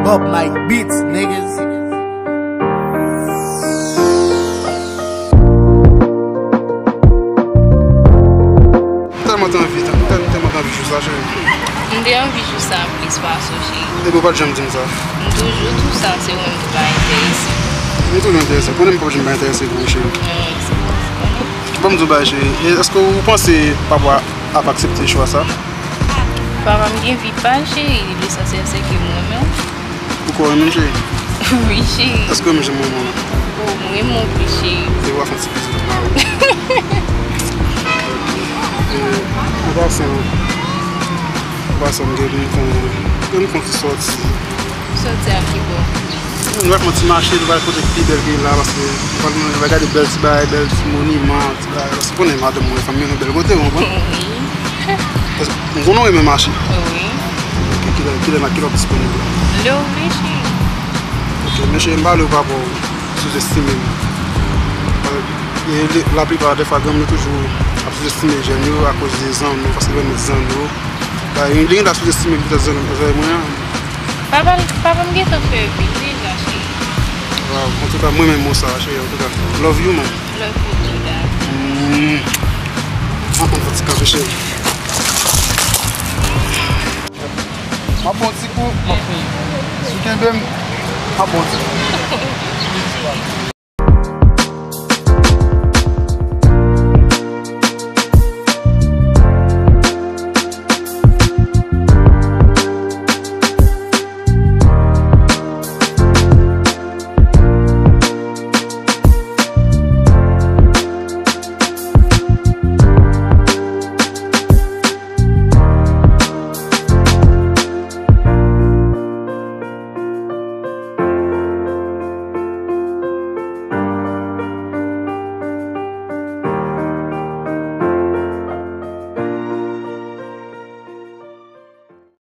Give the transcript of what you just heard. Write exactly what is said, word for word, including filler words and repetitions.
Bob Mike Beats, niggas. Tèlman t anvi, tèlman, tèlman t anvi jou sa, cheri. M te anvi jou sa plis pase w, cheri. Epi w pa t janm di m sa. M toujou di w sa, se ou menm ki pa enterese. M toujou enterese. Konnen m p ap janm pa enterese pou ou, cheri. Non, se pa sa. Ban m di w bagay, cheri. E èske w panse papa w ap aksepte chwa sa? Papa m gen vi pa l, cheri. Lesansyèl se ke m renmen w. Ou kwè w renmen m, cheri? Wi, cheri. Èske w renmen jan m renmen w? O, m renmen w plis, cheri. E w ap fè yon ti pitit pou mari w. E, an pasan, an pasan, m gen pou m fè yon, gen pou m fè yon ti sòti. Sòti a ki bò? Nou pral fè yon ti mache, nou pral kote ki pi bèl ke la, paske nou pral, nou pral gade bèl ti bagay, bèl ti moniman, ti bagay, paske w konnen madanm mwen, fanmi nou bèl kote, w konprann? Wi. Paske m konnen w renmen mache. Wi. Ok, kilè, kilè, kilè w ap disponib la? Lè w vle, cheri. Ok, men cheri, m pale w pa pou souzestime m. E le- laplipa dèfwa, granmoun yo toujou ap souzestime jèn yo akoz de zanno, paske yo renmen ti zanno. Ba, li gen dwa souzestime poutèt zanno, zanno mwen an. Papa, papa m gentan fè vin deja, cheri. Waw, antouka, mwen menm mo sa, cheri, antouka. Love you, man. Love you too, dad. Mm. An, an, an ti kanpe, cheri. M ap fè yon ti kou, m ap fè. Si w kenbe m, m ap fè yon ti kou.